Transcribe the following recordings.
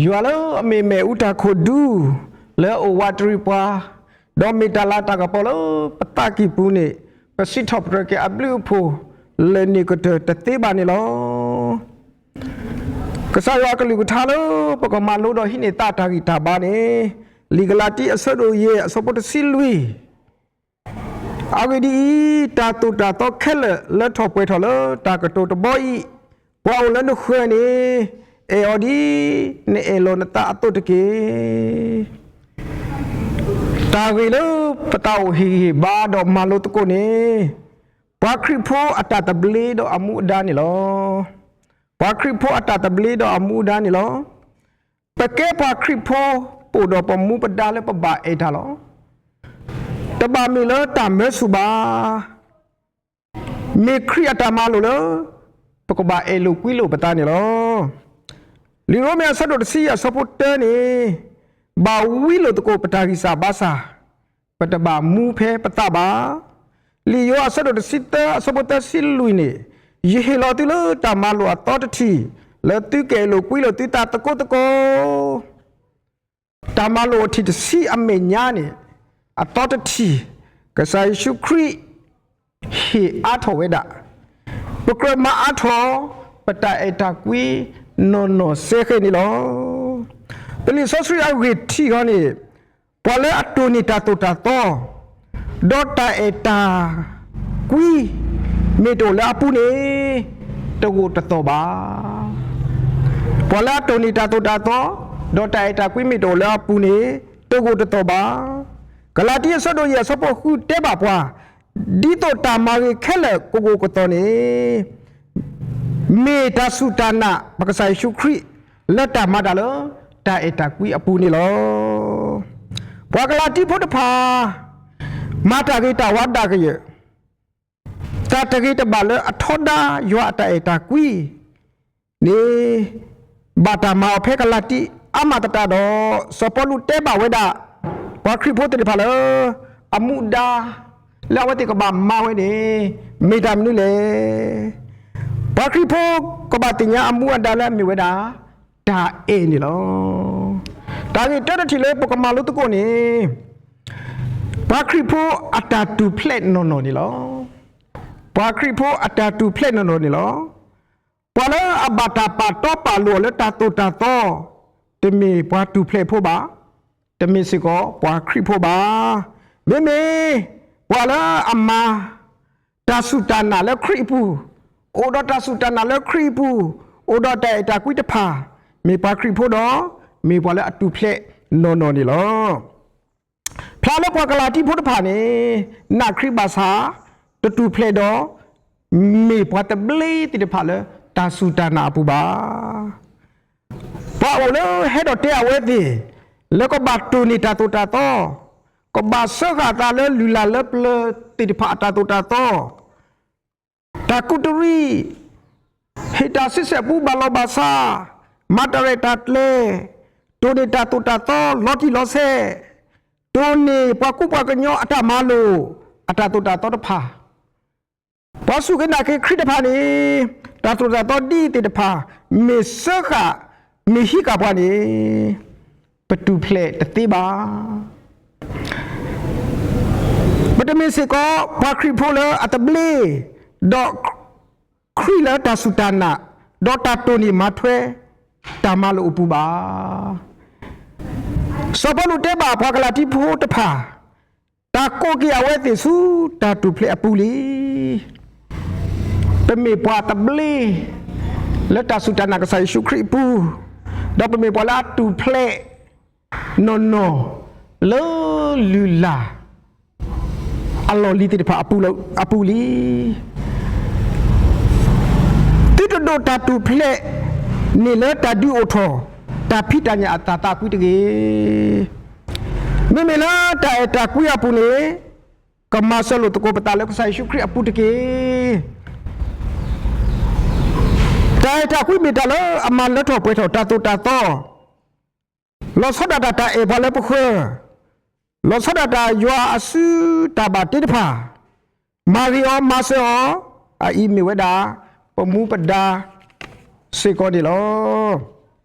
ယွၤလၢအမ့ၢ်မ့ၣ်အူတၢ်ခိၣ်ဒူ လၢအအိၣ်ဝးတရံးပှၤ, ဒီးမ့ၢ်တၢ်လၤတၢ်ကပီၤလၢပသးကံၢ်ပူၤန့ၣ်, ပစံးထီၣ်ပတြၢၤက့ၤအဘျုးအဖှိၣ် လၢန့ၣ်ကတၢၢ်တသ့ဘၣ်န့ၣ်လီၤ. ကစၢ်ယွၤအကလုၢ်ကထါလၢပကမၤလိဒီးဟံးန့ၢ်သးတၢ်ဂံၢ်တၢ်ဘါန့ၣ်, လံာ်ကလၤတံအဆၢဒိၣ်ယဲၢ်အဆၢဖိတဆံလွံၢ် အဂ့ၢ်ဒ်အံၤ, တၢ်သိၣ်တၢ်သီခဲလၢာ်လၢထီၣ်ပှဲၤထီၣ်လၢတၢ်ကတိၤတဘီအံၤ, ပှၤအိၣ်လၢနဃၢၤန့ၣ်, အဲၣ်အီၤဒ်နအဲၣ်လီၤနသးအသိးတက့ၢ်. တၢ်ဂ့ၢ်လၢပသးအိၣ်ဟ့ၣ်ဂံၢ်ဟ့ၣ်ဘါဒီးမၤလိသကိးန့ၣ်, ပှၤခရံာ်ဖိအတၢ်သဘျ့ဒီးအမူအဒါန့ၣ်လီၤ. ပှၤခရံာ်ဖိအတၢ်သဘျ့ဒီးအမူအဒါန့ၣ်လီၤ. ပကဲပှၤခရံာ်ဖိ ပအိၣ်ဒီးပမူပဒါလၢပဘၣ်အဲၣ်တၢ်လီၤ. တဘၣ်မ့ၢ်လၢတၢ်မၢဆူၣ်ဘၣ်. မ့ၢ်ခရံာ်အတၢ်မၤလိာ်လၢ ပကဘၣ်အဲၣ်လိာ်ကွံလိာ်ပသးန့ၣ်လီၤ. လံာ်ရိမ့ၤအဆၢဒိၣ်တဆံယဲၢ်အဆၢဖိတၢန့ၣ်, ဘၣ်ဝံလိာ်သကိးပတၢ်ဂံၢ်စၢ်ဘါစၢ်, ပတဘၣ်မူဖဲပသးဘၣ်. လံာ်ယိၤဟၣ်အဆၢဒိၣ်တဆံသၢအဆၢဖိသၢဆံလွံၢ်န့ၣ်, ယဟ့ၣ်လီၤသုလၢတၢ်မၤလိာ်အသီတထံၣ်, လၢသုကအဲၣ်လိာ်ကွံလိာ်သုသးသကိးသကိး တၢ်မၤလိာ်အထံၣ်တဆံအမဲာ်ညါန့ၣ်, အသီတထံၣ်, ကစၢ်ယ့ၣ်ၡူးခရံာ် ဟ့ၣ်အါထီၣ်ဝဲဒၣ်, ပကြၢးမၤအါထီၣ် ပတၢ်အဲၣ်တၢ်ကွံနီၢ်နီၢ်စဲဃဲၤန့ၣ်လီၤ. ပလံာ်စီဆှံအဂ့ၢ်ထံးအံၤန့ၣ်, ပှၤလၢအတိၢ်န့ၢ်တၢ်သိၣ်တၢ်သီ ဒီးတၢ်အဲၣ်တၢ်ကွံ မ့ၢ်တအိၣ်လၢအပူၤန့ၣ်, တဂိာ်တသီၣ်ဘၣ်. ပှၤလၢအတိၢ်န့ၢ်တၢ်သိၣ်တၢ်သီ ဒီးတၢ်အဲၣ်တၢ်ကွံမ့ၢ်တအိၣ်လၢအပူၤန့ၣ်, တဂိာ်တသီၣ်ဘၣ်. ကလၤတံအဆၢဒိၣ်ယဲၢ်အဆၢဖိဃုတဲဘၣ်ပှၤ, ဒ်သိးတၢ်မၤဂ့ၤခဲလၢာ်ကဂိာ်ကသီၣ်န့ၣ်, မ့ၢ်တၢ်စူၢ်တၢ်နာ် ပကစၢ်ယ့ၣ်ၡူးခရံာ် လၢတၢ်မၤတၢ်လၢ တၢ်အဲၣ်တၢ်ကွံအပူၤန့ၣ်လီၤ. ပှၤကလၤတံဖိတဖၣ် မၤတၢ်ဂ့ၤတၢ်ဝါဒၣ်ကယၢၢ်, တၢ်တဂ့ၤတဘၣ်လၢအထီဒါယွၤအတၢ်အဲၣ်တၢ်ကွံန့ၣ်, ဘၣ်တၢ်မၤအီၤဖဲကလၤတံအါမးသတးဒီး, စီၤပီလူးတဲဘၣ်ဝဲဒၣ် ပှၤခရံာ်ဖိသ့ၣ်တဖၣ်လၢ အမူဒါ လၢအဝဲသ့ၣ်ကဘၣ်မၤဝဲန့ၣ် မ့ၢ်တၢ်မနုၤလဲၣ်. ပှၤခရံာ်ဖိကဘၣ်သ့ၣ်ညါအမူအဒါလၢအမ့ၢ်ဝဲဒၣ် တၢ်အဲၣ်န့ၣ်လီၤ. တၢ်ဂ့ၢ်တၢတထံၣ်လၢပကမၤလိသကိးန့ၣ်, ပှၤခရံာ်ဖိအတၢ်တူၢ်ဖျဲးနီၢ်နီၢ်န့ၣ်လီၤ. ပှၤခရံာ်ဖိအတၢ်တူၢ်ဖျဲးနီၢ်နီၢ်န့ၣ်လီၤ. ပှၤလၢအဘၣ်တၢ်ပာ်တီပာ်လိၤအီၤလၢတၢ်သိၣ်တၢ်သီ, တမ့ၢ်ပှၤတူၢ်ဖျဲးဖိဘၣ်, တမ့ၢ်စ့ၢ်ကီးပှၤခရံာ်ဖိဘၣ်. မ့မ့ၢ်ပှၤလၢအမၤ တၢ်စူၢ်တၢ်နာ်လၢခရံာ်အပူၤ, အိၣ်ဒီးတၢ်စူၢ်တၢ်နာ်လၢခရံာ်အပူၤ, အိၣ်ဒီးတၢ်အဲၣ်တၢ်ကွံတဖၣ်, မ့ၢ်ပှၤခရံာ်ဖိဒီး မ့ၢ်ပှၤလၢအတူၢ်ဖျဲးနီၢ်နီၢ်န့ၣ်လီၤ. ဖျါလၢပှၤကလၤတံဖိတဖၣ်န့ၣ် နာ်ခရံာ်ဘၣ်ဆၣ် တတူၢ်ဖျဲးဒီး မ့ၢ်ပှၤသဘျ့သ့ၣ်တဖၣ်လၢတၢ်စူၢ်တၢ်နာ်အပူၤဘၣ်. ပှၤအိၣ်လၢဟဲဒီးတဲအဝဲသ့ၣ် လၢကဘၣ်တိၢ်န့ၢ်တၢ်သိၣ်တၢ်သီ, ကဘၣ်စၢဃာ်အသးလၢလုၢ်လၢ်လၢပျၢၤသ့ၣ်တဖၣ်အတၢ်သိၣ်တၢ်သီ, တၢ်ကူးတရံး, ဟ့ၣ်တၢ်ဆံဆဲၣ်ပူဘၣ်လီၤဘၣ်ဆၣ်, မၤတၢ်ရဲၣ်တၢ်ကျဲၤ, တိၢ်န့ၢ်တၢ်သိၣ်တၢ်သီလီၤတံၢ်လီၤဆဲး, တိၢ်န့ၢ်ပှၤကူပှၤကညီအတၢ်မၤလိာ် အတၢ်သိၣ်တၢ်သီတဖၣ် ပှၤစူၢ်က့ၤနာ်က့ၤခရံာ်တဖၣ်န့ၣ်, တၢ်သိၣ်တၢ်သီဒ်သ့ၣ်တဖၣ် မ့ၢ်စၢဃာ်, မ့ၢ်ဟံးဃာ်ပှၤန့ၣ်, ပတူၢ်ဖျဲးတသ့ဘၣ်. ပတမ့ၢ်စ့ၢ်ကီး ပှၤခရံာ်ဖိလၢအသဘျ့, ဒီးခရံာ်လၢတၢ်စူၢ်တၢ်နာ်, ဒီးတၢ်တိၢ်န့ၢ်မၤထွဲ တၢ်မၤလိာ်အပူၤဘၣ်. စီၤပီလူးတဲဘၣ်ပှၤကလၤတံဖိတဖၣ်, တၢ်ကိးက့ၤအဝဲသ့ၣ်ဆူတၢ်တူၢ်ဖျဲးအပူၤလံ. ပမ့ၢ်ပှၤသဘျ့ လၢတၢ်စူၢ်တၢ်နာ်ကစၢ်ယ့ၣ်ၡူးခရံာ်အပူၤ, ဒီးပမ့ၢ်ပှၤလၢအတူၢ်ဖျဲးနီၢ်နီၢ် လၢလုၢ်လၢ် အလီၢ်လံၤသ့ၣ်တဖၣ်အပူၤလံ. သုတဒိးတၢ်တူၢ်ဖျဲးန့ၣ်လၢတၢ်ဒုးအိၣ်ထီၣ် တၢ်ဖံးတၢ်ညၣ်အတၢ်သးကွံတဂ့ၤ. မ့မ့ၢ်လၢတၢ်အဲၣ်တၢ်ကွံအပူၤန့ၣ်, ကမၤစၢၤလိာ်သကိးပသးလၢကစၢ်ယ့ၣ်ၡူးခရံာ်အပူၤတက့ၢ်. တၢ်အဲၣ်တၢ်ကွံမ့ၢ်တၢ်လၢအမၤလၢထီၣ်ပှဲၤထီၣ်တၢ်သိၣ်တၢ်သီ, လီၤဆီဒၣ်တၢ်တၢ်အဲၣ်ပှၤလၢပဃၢၤ, လီၤဆီဒၣ်တၢ်ယွၤအစုတၢ်ဘၣ်တ့တဖၣ်, မၤဂ့ၤအီၤမၤစၢၤအီၤ, အအံၤမ့ၢ်ဝဲဒၣ် ပမူပဒါစ့ၢ်ကီးန့ၣ်လီၤ.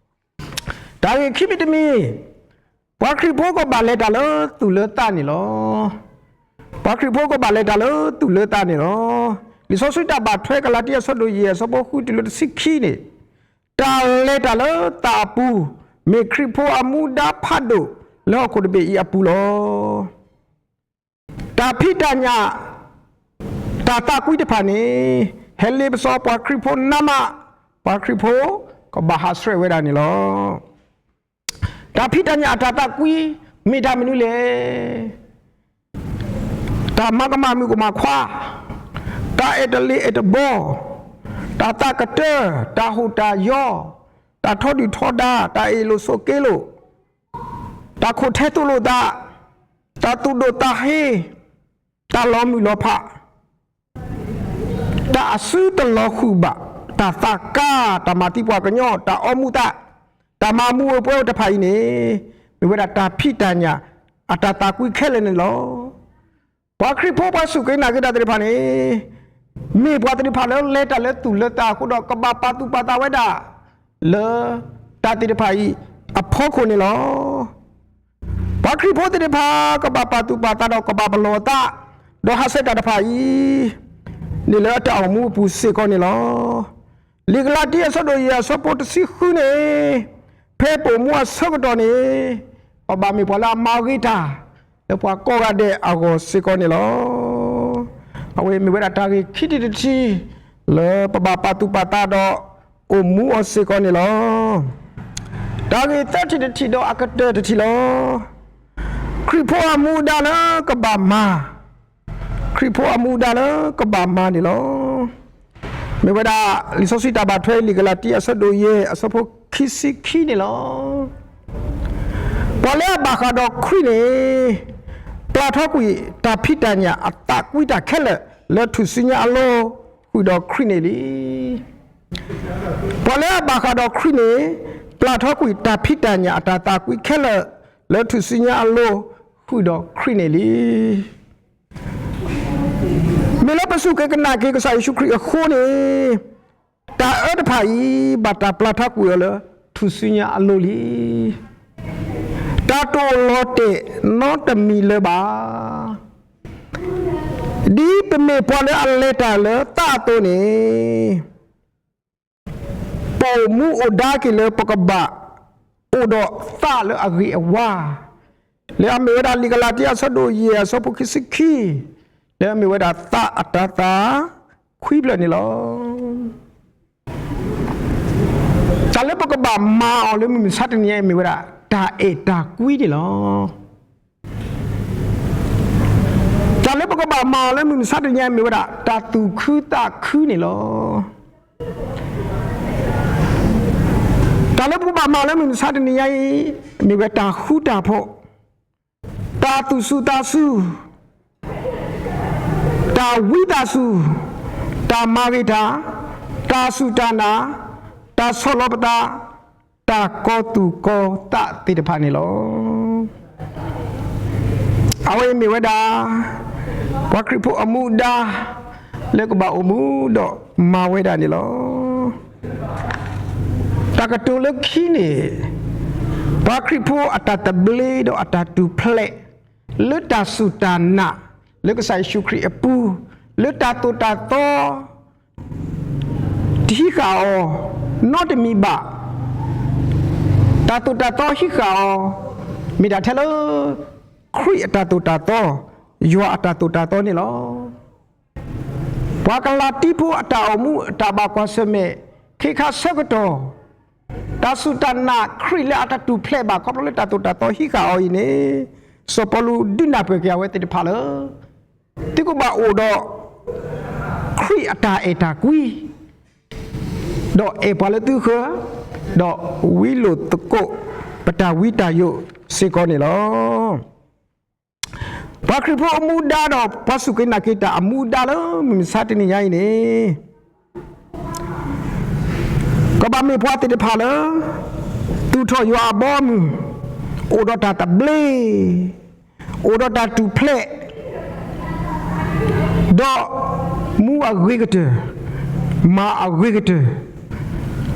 တၢ်ဂ့ၢ်ခံမံၤတမံၤ, ပှၤခရံာ်ဖိကဘၣ်လဲၤတၢ်လၢသူၣ်လၢသးန့ၣ်လီၤ. ပှၤခရံာ်ဖိကဘၣ်လဲၤတၢ်လၢသူၣ်လၢသးန့ၣ်လီၤ. လံာ်စီဆှံတၢ်ဘၣ်ထွဲကလၤတံ အဆၢဒိၣ်ယဲၢ် အဆၢဖိဃုတုၤလၢတဆံခံန့ၣ်, တၢ်လဲၤတၢ်လၢသးအပူၤ, မ့ၢ်ခရံာ်ဖိအမူဒါဖးဒိၣ်လၢဟီၣ်ခိၣ်တဘ့ၣ်အံၤအပူၤလီၤ. တၢ်ဖံးတၢ်ညၣ်, တၢ်သးကွံတဖၣ်န့ၣ်, ဟဲလ့ပစီပှၤခရံာ်ဖိနးမး, ပှၤခရံာ်ဖိကဘၣ်ဟးဆှဲးဝဲဒၣ်န့ၣ်လီၤ. တၢ်ဖံးတၢ်ညၣ်အတၢ်သးကွံ မ့ၢ်တၢ်မနုၤလဲၣ်. တၢ်မၤကမၣ်မုၣ်ကမၣ်ခွါ, တၢ်အဲၣ်တလ့ၤအဲၣ်တဘီ, တၢ်သးကတၢၢ်, တၢ်ဟိၣ်တၢ်ယီ, တၢ်ထီဒုၣ်ထီဒါ, တၢ်အ့ၣ်လိာ်ဆိးက့လိာ်, တၢ်ခိၣ်ထဲသိးလိာ်သး, တၢ်သူၣ်ဒိၣ်သးဟ့, တၢ်လီၤမုၢ်လီၤဖး, တၢ်အစုတလီၤဃုာ်ဘၣ်, တၢ်သးကါ, တၢ်မၤသံပှၤကညီ, တၢ်အီမူၤသး, တၢ်မၤမူၤအိၣ်ပှဲၤအိၣ်တဖၣ်အံၤန့ၣ်, မ့ၢ်ဝဲဒၣ်တၢ်ဖံးတၢ်ညၣ်အတၢ်သးကွံခဲလၢာ်န့ၣ်လီၤ. ပှၤခရံာ်ဖိပှၤစူၢ်က့ၤနာ်က့ၤတၢ်သ့ၣ်တဖၣ်န့ၣ်, မ့ၢ်ပှၤသ့ၣ်တဖၣ်လၢလဲၤတၢ်လၢသူၣ်လၢသးအဃိဒီး ကဘၣ်ပာ်သူၣ်ပာ်သးဝဲဒၣ် လၢတၢ်သ့ၣ်တဖၣ်အံၤအဖီခိၣ်န့ၣ်လီၤ. ပှၤခရံာ်ဖိသ့ၣ်တဖၣ် ကဘၣ်ပာ်သူၣ်ပာ်သးဒီးကဘၣ်ပလီၢ်အသး, ဒီးဟးဆှဲးတၢ်တဖၣ်အံၤ န့ၣ်လၢအတၢ်အိၣ်မူအပူၤစ့ၢ်ကီးန့ၣ်လီၤ. လံာ်ကလၤတံ အဆၢဒိၣ်ယဲၢ် အဆၢဖိတဆံဃုန့ၣ်, ဖဲပအိၣ်မူအဆၢကတီၢ်န့ၣ်, ပဘၣ်မ့ၢ်ပှၤလၢအမၤဂ့ၤတၢ် လၢပှၤကိးဂၤဒဲးအဂီၢ်စ့ၢ်ကီးန့ၣ်လီၤ. အဝဲမ့ၢ်ဝဲဒၣ်တၢ်ဂ့ၢ်ခံထံၣ်တထံၣ် လၢပဘၣ်ပာ်သူၣ်ပာ်သးဒီးအိၣ်မူအီၤစ့ၢ်ကီးန့ၣ်လီၤ. တၢ်ဂ့ၢ်သၢထံၣ်တထံၣ်ဒီးအကတၢၢ်တထံၣ်လီၤ. ခရံာ်ဖိအမူဒါလၢကဘၣ်မၤ, ခရံာ်ဖိအမူဒါလၢကဘၣ်မၤန့ၣ်လီၤ. မ့ၢ်ဝဲဒၣ် လံာ်စီဆှံတၢ်ဘၣ်ထွဲလံာ်ကလၤတံ အဆၢဒိၣ်ယဲၢ် အဆၢဖိခံဆံခံန့ၣ်လီၤ. ပှၤလၢအဘၣ်ဃးဒီးခရံာ်န့ၣ်, ပျၢ်ထီကွံာ်တၢ်ဖံးတၢ်ညၣ်အသးကွံတၢ်ခဲလၢာ် လၢထူၣ်စုညါအလိၤ ဃုာ်ဒီးခရံာ်န့ၣ်လံ. ပှၤလၢအဘၣ်ဃးဒီးခရံာ်န့ၣ်, ပျၢ်ထီကွံာ်တၢ်ဖံးတၢ်ညၣ်အတၢ်သးကွံခဲလၢာ် လၢထူၣ်စုညါအလိၤ ဃုာ်ဒီးခရံာ်န့ၣ်လံ. မ့ၢ်လၢပစူၢ်က့ၤကနာ်က့ၤကစၢ်ယ့ၣ်ၡူးခရံာ်အဃိန့ၣ်, တၢ်အၢတဖၣ်အံၤ ဘၣ်တၢ်ပျၢ်ထီကွံာ်အီၤလၢထူၣ်စုညါအလိၤလံ. တၢ်တအိၣ်လီၤတဲာ်နီတမံၤလၢၤဘၣ်. ဒ်ပမ့ၢ်ပှၤလၢအလဲၤတၢ်လၢသးအသိးန့ၣ်, ပအိၣ်မူအိၣ်ဒါက့ၤလၢပကဘၣ်အိၣ်ဒီးသးလၢအဂ့ၤအဝါ, လၢအမ့ၢ်ဝဲဒၣ်လံာ်ကလၤတံအဆၢဒိၣ်ယဲၢ်အဆၢဖိခံဆံခံ, လၢအမ့ၢ်ဝဲဒၣ်သးအတၤသၣ်ခွံဖျၢၣ်န့ၣ်လီၤ. တၢ်လၢပကဘၣ်မၤအီၤလၢမုၢ်မဆါတနံၤအံၤ မ့ၢ်ဝဲဒၣ် တၢ်အဲၣ်တၢ်ကွံန့ၣ်လီၤ. တၢ်လၢပကဘၣ်မၤအီၤလၢမုၢ်မဆါတနံၤအံၤ မ့ၢ်ဝဲဒၣ် တၢ်သူၣ်ခုသးခုန့ၣ်လီၤ. တၢ်လၢပကဘၣ်မၤအီၤလၢမုၢ်မဆါတနံၤအံၤ မ့ၢ်ဝဲတၢ်ဃူတၢ်ဖိး, တၢ်သူၣ်စူၤသးစူၤ, တၢ်ဝံသးစူၤ, တၢ်မၤဂ့ၤတၢ်, တၢ်စူၢ်တၢ်နာ်, တၢ်ဆီၣ်လီၤပသး, တၢ်ကီသူၣ်ကီသးသ့ၣ်တဖၣ်န့ၣ်လီၤ. အဝဲအံၤမ့ၢ်ဝဲဒၣ် ပှၤခရံာ်ဖိအမူဒါ လၢကဘၣ်အိၣ်မူဒီးမၤဝဲဒၣ်န့ၣ်လီၤ. တၢ်ကတိၤလၢခံန့ၣ်, ပှၤခရံာ်ဖိအတၢ်သဘျ့ဒီးအတၢ်ထူၣ်ဖျဲး လၢတၢ်စူၢ်တၢ်နာ် လၢကစၢ်ယ့ၣ်ၡူးခရံာ်အပူၤ, လၢတၢ်သိၣ်တၢ်သီ တဟံးဃာ်အီၤ နီတမံၤဘၣ်. တၢ်သိၣ်တၢ်သီဟံးဃာ်အီၤ မ့ၢ်ဒၣ်ထဲလၢ ခရံာ်အတၢ်သိၣ်တၢ်သီ, ယွၤအတၢ်သိၣ်တၢ်သီန့ၣ်လီၤ. ပှၤကလၤတံဖိအတၢ်အိၣ်မူအတၢ်ဘၣ်ကွၢ်ဆၢၣ်မဲာ် ခ့ခါဆၢကတီၢ်, တၢ်စူၢ်တၢ်နာ်ခရံာ်လၢအတၢ်ထူၣ်ဖျဲးဘၣ် ခီဖျိလၢတၢ်သိၣ်တၢ်သီဟံးဃာ်အီၤအံၤန့ၣ်, စီၤပီလူးဒုးနၢ်ပၢၢ်က့ၤအဝဲသ့ၣ်တဖၣ်လၢ သုကဘၣ်အိၣ်ဒီး ခရံာ်အတၢ်အဲၣ်တၢ်ကွံ ဒီးအဲၣ်ပှၤလၢသုဃၢၤ, ဒီးဝံလိာ်သကိး ပတၢ်ဝံတၢ်ယိးစ့ၢ်ကီးန့ၣ်လီၤ. ပှၤခရံာ်ဖိအမူဒါဒီး ပှၤစူၢ်က့ၤနာ်က့ၤတၢ်အမူဒါလၢမုၢ်မဆါတနံၤညါအံၤန့ၣ်, ကဘၣ်မ့ၢ်ပှၤသ့ၣ်တဖၣ်လၢ သူၣ်ထီၣ်ယွၤအဘီအမုၢ်, အိၣ်ဒီးတၢ်သဘျ့, အိၣ်ဒီးတၢ်ထူၣ်ဖျဲး, ဒီးမူအဂ့ၤကတၢၢ်, မၤအဂ့ၤကတၢၢ်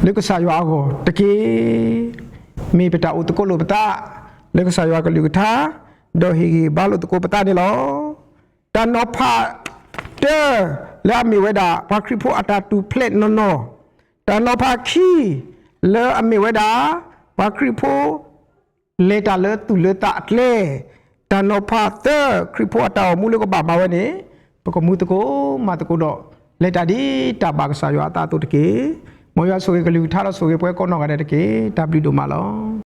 လၢကစၢ်ယွၤအဂီၢ်တက့ၢ်. မ့ၢ်ပတၢ်အိၣ်သကိးလိာ်ပသး လၢကစၢ်ယွၤကလုၢ်ကထါ, ဒီးဟ့ၣ်ဂံၢ်ဘါလိာ်သကိးပသးန့ၣ်လီၤ. တၢ်နီၤဖးတၢ လၢအမ့ၢ်ဝဲဒၣ် ပှၤခရံာ်ဖိအတၢ်တူၢ်ဖျဲးနီၢ်နီၢ်, တၢ်နီၤဖးခံ လၢအမ့ၢ်ဝဲဒၣ် ပှၤခရံာ်ဖိ လဲၤတၢ်လၢသူၣ်လၢသးအကျဲ, တၢ်နီၤဖးသၢ ခရံာ်ဖိအတၢ်အိၣ်မူလၢကဘၣ်မၤဝဲန့ၣ် ပကမူသကိးမၤသကိးဒီး လဲၤတၢ်ဒ်တၢ်ဘၣ်ကစၢ်ယွၤအသးအသိးတက့ၢ်. မ်ယွၤဆိၣ်ဂ့ၤကလုၢ်ကထါဒီးဆိၣ်ဂ့ၤပှၤကိးနီၢ်ဂၤဒဲးတက့ၢ်. တၢ်ဘျုးဒိၣ်မးလီၤ.